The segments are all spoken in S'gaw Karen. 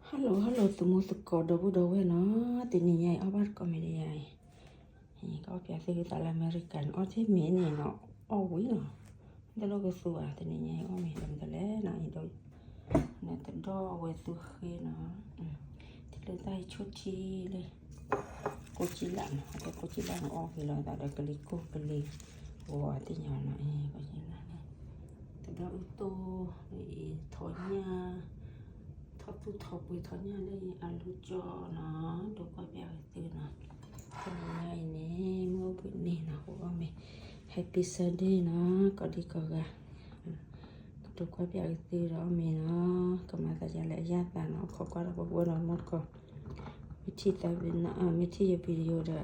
Hello hello သုးမုၢ်သကိးဒီပုၢ်ဒီဝဲၢ်နီၤ, တနံၤညါအံၤအီၣ်ဘၣ်တကိးမံၤဒ်ယါအံၤ, အံၤကအီၣ်ပၠးသုသးလၢအမဲရကၤန့ၣ် အီၣ်ထဲမ့ၢ်န့ၣ်နီၤ, အီၣ်ဝံၤနီၤ, တလိၣ်ကသူဘၣ်, တနံၤညါအံၤအီၣ်မ့ၢ်ဒီးမတၤလဲၣ်နီၤ, အံၤဒီး နတဒီဝဲသူဃ့နီၤ, တလၢတၢ်ဟံးဆိထံလၢ ကိးကံလၢ်နီၤ, အတဲကိးကံလၢ်န့ၣ်အီၣ်က့ၤလီၤသးဒီးကလံၤကိၢ်ကလံၤဂီၤသ့ၣ်ညါနီၤ, အံၤကိးကံလၢ်န့ၣ် တဒီအုၣ်တိၢ် ထီညၣ် ထီၣ်သူၣ်ထီၣ်ပှ့ၤထီညၣ်လၢအလူကၠီနီၤ, ဒိကွၢ်ပၠးဝဲသုနီၤ, တနံၤညါအံၤန့ၣ် မုၢ်အိၣ်ဘှံးနံၤနီၤ, ဟိအီၣ်မ့ၤ Happy Sunday နီၤ, ကိးဒံကိးဂၤ ကဒိကွၢ်ပၠးဝဲသုဒီးအီၣ်မ့ၤနီၤ, ကမၤသးယၤလၢအယၢ်သးနီၤ, ခိးကွၢ်ဒီးပှၤပှၤနီၤ မီတကိး မ့ၢ်ထံၣ်သး မ့ၢ်ထံၣ်ယ video ဒီး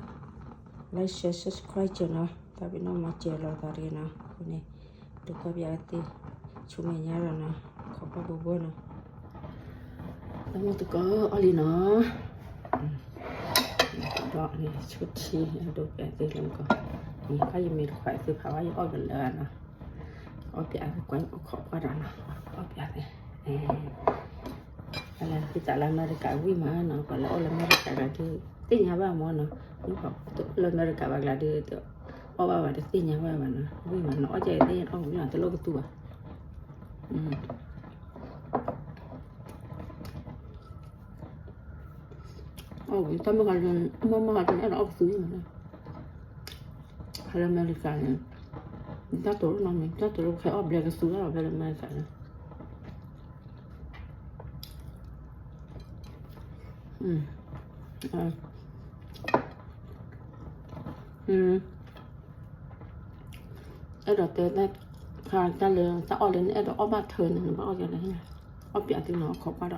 like share subscribe ကၢနီၤ, တၢ်ပ့ၤနီၣ်မၤစၢၤလိာ်သးတဂ့ၤနီၤ, အဃိန့ၣ် ဒိကွၢ်ပၠးဝဲသု ဆူမဲာ်ညါဒီးနီၤ, ခိးကွၢ်ဘိဘိနီၤ, တၢ်မုၢ်သကိးအီၣ်လံနီၤ, ဒီးန့ၣ်ဆိထံ ဒိပၠးသုလၢမုၢ်ကီး, ခါယမ့ၢ်တခွးသုဖးဝဲယအီၣ်ကလၢာ်နီၤ, အီၣ်ပၠးသုကွၢ်ခိးကွၢ်ဒီးနီၤ, အီၣ်ပၠးသု လၢသုသးလၢအမဲရကၤဝံၣ်မးနီၤ, ပှၤလၢအအိၣ်လၢအမဲရကၤဂၤဒုး သ့ၣ်ညါဘၣ်မးနီၤ, မ့ၢ်ပှၤလၢအမဲရကၤဘၣ်ကျါဒုး အီၣ်ဘၣ်ဘၣ်တသ့ၣ်ညါဘၣ်ဘၣ်နီၤ, ဝံၣ်မးနီၤ, အီၣ်ကဲသ့ၣ်ညါအီၣ်ဝံၣ်နီၤ, တလိၣ်ကသူဘၣ်, အီၣ်ဝံၣ် တၢ်မုၢ်ဟါလၢ မုၢ်မုၢ်ဟါလၢအဲၣ်ဒိးအီၣ်ကသူမးနီၤ, ဟါလၢအမဲရကၤန့ၣ် တၢ်တိၤလၢနီၤမ့ၢ် တၢ်တိၤလၢခဲအီၣ်ဘျဲကသူလၢဖဲလၢအမဲရကၤန့ၣ် အဲၣ်ဒိးတဲတၢ် တၢ်လၢတၢ်အီၣ်လၢနအဲၣ်ဒိးအီၣ်ဘၣ်ထၢန့ၣ် နဘၣ်အီၣ်ကလဲၣ်, အီၣ်ပၠးသုနီၤ ခိးကွၢ်ဒီး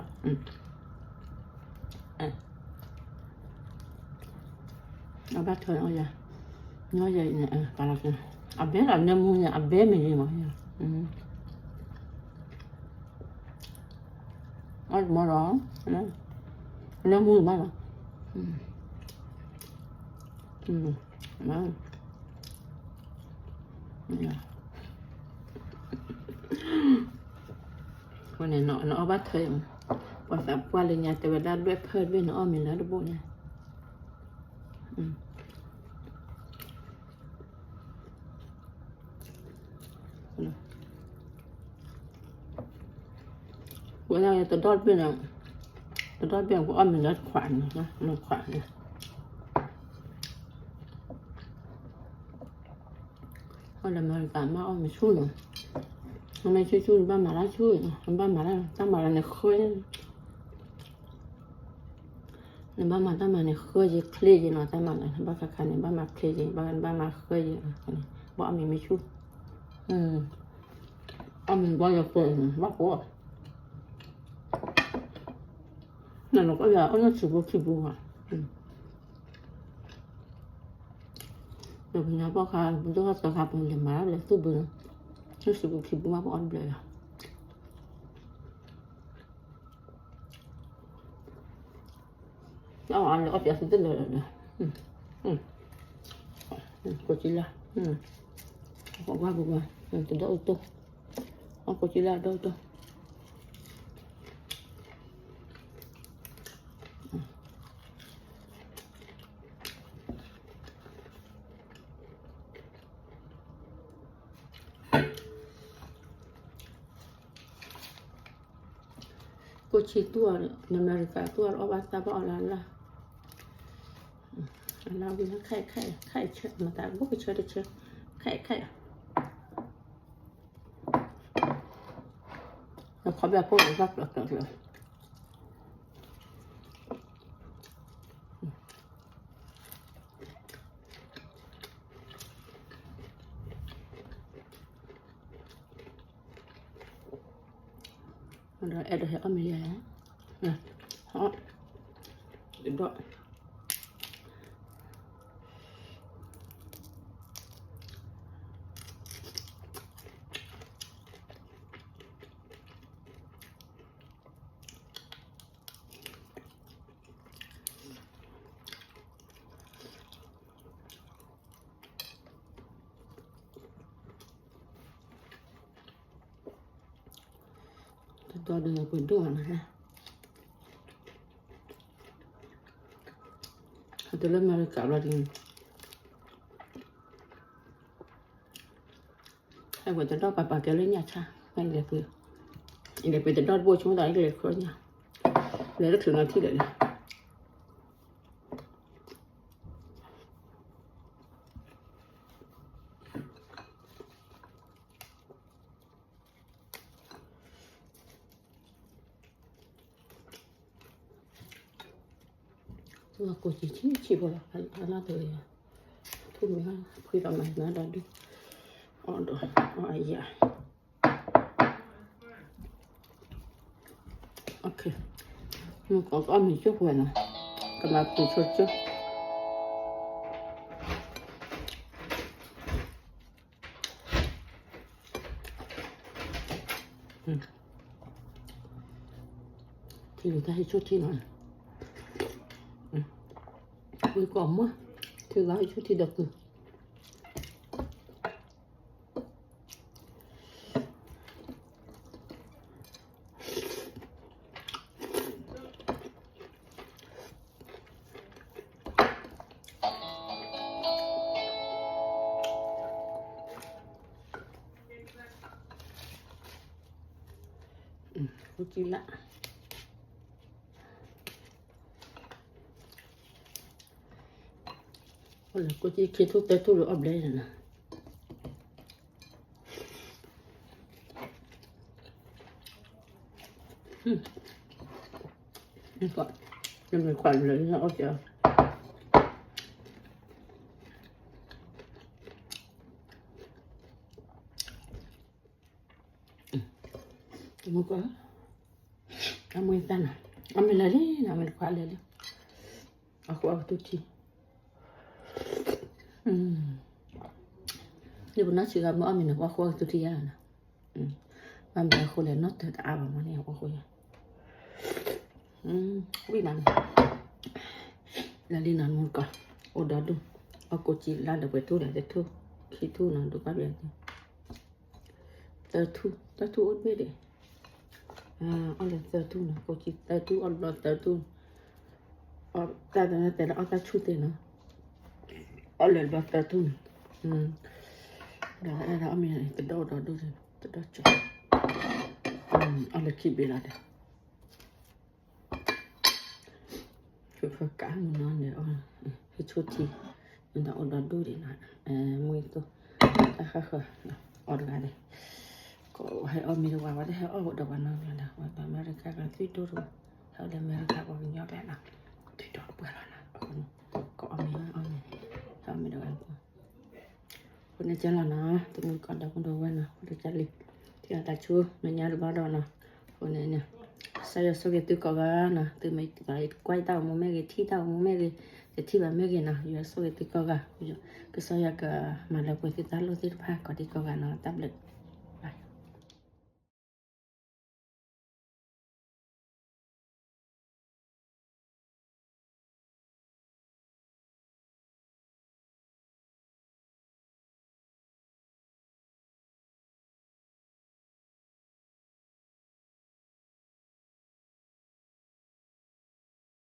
အဘၣ်ထၢအီၣ်ယၤ, ညီယၤအံၤန့ၣ် ပာ်လီၤက့ၤ, အဘဲဒီးနၢမူန့ၣ် အဘဲမ့ၢ်ယံၤမး, အီၣ်မးဒီး နၢမူမးလီၤ, အဃိန့ၣ် နအီၣ်ဘၣ်ထၢ, ပှၤသးပှၢ်လၢညါတဲဝဲဒၣ်လွဲၢ်ဖၢၣ်တဘ့ၣ်န့ၣ် အီၣ်မ့ၤလၢတဘိၣ်န့ၣ် ဝဲဒၣ်တဒီတဘ့ၣ်န့ၣ်, တဒီတဘ့ၣ်န့ၣ် ပအီၣ်မ့ၤလၢတခွးန့ၣ်, ခွးန့ၣ်, အီၣ်လၢအမဲရကၤမး အီၣ်မ့ၤဆူၣ်န့ၣ်, အီၣ်မ့ၤဆူၣ်ဆူၣ် နဘၣ်မၤတၢ်ဆူၣ်, နဘၣ်မၤတၢ် တၢ်မၤလၢန့ၣ်ဃၢ နဘၣ်မၤတၢ်မၤန့ၣ် ဃၢယံၤချ့ယံၤနီၤ, တၢ်မၤလၢ နဘၣ်ခါခါန့ၣ် ဘၣ်မၤချ့ယံၤ, ဘၣ် နဘၣ်မၤဃၢယံၤ, ဘၣ်အီၣ်မ့ၤမ့ၢ်ဆူၣ်, အီၣ်မ့ၤဘၣ်ယၤပှဲၤန့ၣ် ဘၣ်ကိး, နနကအိၣ်ယၤ အီၣ်န့ၢ်ဆံးပူခံပူဘၣ်, ဒီးပညါပီၢ်ခါ ပဒိၣ်ထီၣ်သၢခါ ပလဲၤမၤတၢ်လဲၤသူၣ်ဘုန့ၣ်, န့ၢ်ဆံးပူခံပူမး ပအီၣ်တဘျဲၣ်ယၤ အီၣ်အါလၢအီၣ်ပၠးသုတလၢာ်လၢာ်, ကိးကံလၢ်, ကိးကွၢ်ကိးကွၢ်, တဒီအိၣ်တိၢ်, အီၣ်ကိးကံလၢ်ဒီအိၣ်တိၢ် ကိးဆံတူၢ်အီၤ နမဲရကၤတူၢ်အီၤ အီၣ်ဘၣ်သၣ်ဘၣ်အီၤလၢအလၢ်, အလၢ်ဝံၤလၢ ခဲအံၤ ခဲအံၤ ခဲအံၤ ဆၢ မတၤဘိၣ်ကဆၢတဆၢ ခဲအံၤ ခဲအံၤ နခီဘၣ်ဖိန့ၣ် ဘၣ်ကျၢၤကျၢၤကျၢၤ ဒီးအဲၣ်ဒိးဟဲအီၣ်မ့ၤယဲ, ဒီး တဒီဒီးပှ့ၤဒိၣ်မးနၤ, တုၤလၢအမဲရကၤဘျီဒ်န့ၣ် ဟဲဝဲတဒီၣ်ပာ်ပာ်ကဲလၢညၣ်ဆၣ်, လဲၤပှ့ၤ, လဲၤပှ့ၤတဒီၣ်တဘိဆိကမိၣ်သးလဲၤချၢညၣ်, လဲၤတချုးနီၤထံၣ်လဲၣ်န့ၣ် သူကကိးက့ၤဆံးဆံးဖိလီၤ, အလၢတဂ့ၤ, ထူၣ်မ့ၢ်ဟါ ဖှံလီၤမၤနၤဒီးဒုး, အီၣ်ဒီး အီၣ်အယၤ, မုၢ်ကီးကအီၣ်မ့ၤကၠိၣ်ပှဲၤနီၤ, ကမၤပူၤဆိကၠိၣ် ထံလူၤတၢ်ဟံးဆူၣ်ထံနီၤ, ဝံၤကီးမး, ထံလူၤတၢ်ဟံးဆူၣ်ထံဒီးကုၢ် ဃုကံလၢ် အိၣ်လၢကိၣ်ကံခံထူၣ်သၢထူၣ်လၢအီၣ်ဘျဲၣ်န့ၣ်လီၤ, နမ့ၢ်ခွါလၢနအိၣ်ကၠီ မုၢ်ကီး, အမ့ၢ်တၢ်နီၤ, အမ့ၢ်လၢာ်လံနီၤ, အမ့ၢ်တခွါလၢာ်လံ, အဃိအကသူထံ, ယပနီၢ်ဆံးဂၤမ့ၢ်အီၣ်မ့ၤန့ၣ် အဃိအကသူထံယါနီၤ, ဘၣ်မနုၤအဃိလဲၣ် နီၢ်တၢၤတအါဘၣ်မ့ၢ်န့ၣ် အဃိယါ, ဝံၤနီၤ, လၢာ်လံနီၤ မုၢ်ကီး, အိၣ်ဒီဒူၣ်, အီၣ်ကိၣ်ကံလၢ်ဒီးပှဲၤထူၣ်ဒီးတထူၣ်, ခံထူၣ်နီၤ ဒိၣ်ကါပျဲ သၢထူၣ်, သၢထူၣ်အိၣ်တဘ့ၣ်ဒံး, အီၣ်လၢသၢထူၣ်နီၤ, ကိၣ်ကံသၢထူၣ် အီၣ်ဘျီသၢထူၣ်, တၢ်တနီၤတဲလၢအီၣ်တၢ်ဆူၣ်သ့နီၤ, အီၣ်လၢဘျီသၢထူၣ်န့ၣ်, ဒီးအဲၣ်ဒိးအီၣ်မ့ၤန့ၣ် တဒီၣ်ဒီဒူၣ်, တဒီၣ်ကၠီ, အီၣ်လၢခံဘ့ၣ်လီၤဒီး ဖကမုၢ်နီၤန့ၣ် ဟံးဆူၣ်ထံ, မ့ၢ်ဒီးအိၣ်ဒီဒူၣ်ဒံးနီၤ, မုၢ်သိး, တၢ်ဃၣ်ဃၢၤ, အီၣ်တဂၤန့ၣ်, ကဟဲအီၣ်မ့ၤတဝၤ ဝဲတဟဲအီၣ်ဒီးပှၤနီတဂၤဒီး ပှၤအမဲရကၤကသွံၣ်ဒိၣ်တဂၤ, ဟဲအီၣ်လၢအမဲရကၤပှၤကညီကျါနီၤ, သွံၣ်ဒိၣ်တပှဲၤလီၤနီၤ, အဃိန့ၣ်, ကအီၣ်မ့ၤအီၣ်မ့ၤ, ဟဲအီၣ်မ့ၤတဝၤ အဃိန့ၣ်ကဲလီၤနီၤ, တမုၢ်ကီးဒီပုၢ်ဒီဝဲၢ်နီၤ, အဃိန့ၣ်ကဲလံ, ထံၣ်အသးဆူမဲာ်ညါတဘျီဒီးနီၤ, အဃိန့ၣ်န့ၣ်, ကစၢ်ယွၤဆိၣ်ဂ့ၤသုကိးဂၤနီၤ, သုမ့ၢ်ကွၢ်တၢ်အိၣ်မူမ့ၢ်ဂ့ၤ, ထံၣ်တၢ်အိၣ်မူမ့ၢ်ဂ့ၤ, တထံၣ်ဘၣ်မ့ၢ်ဂ့ၤနီၤ, ယွၤဆိၣ်ဂ့ၤသုကိးဂၤ, ကစၢ်ယွၤကမၤလၢပှဲၤသုတၢ်လိၣ်သ့ၣ်တဖၣ် ကိးဒံကိးဂၤနီၤ, တၢ်ဘျုး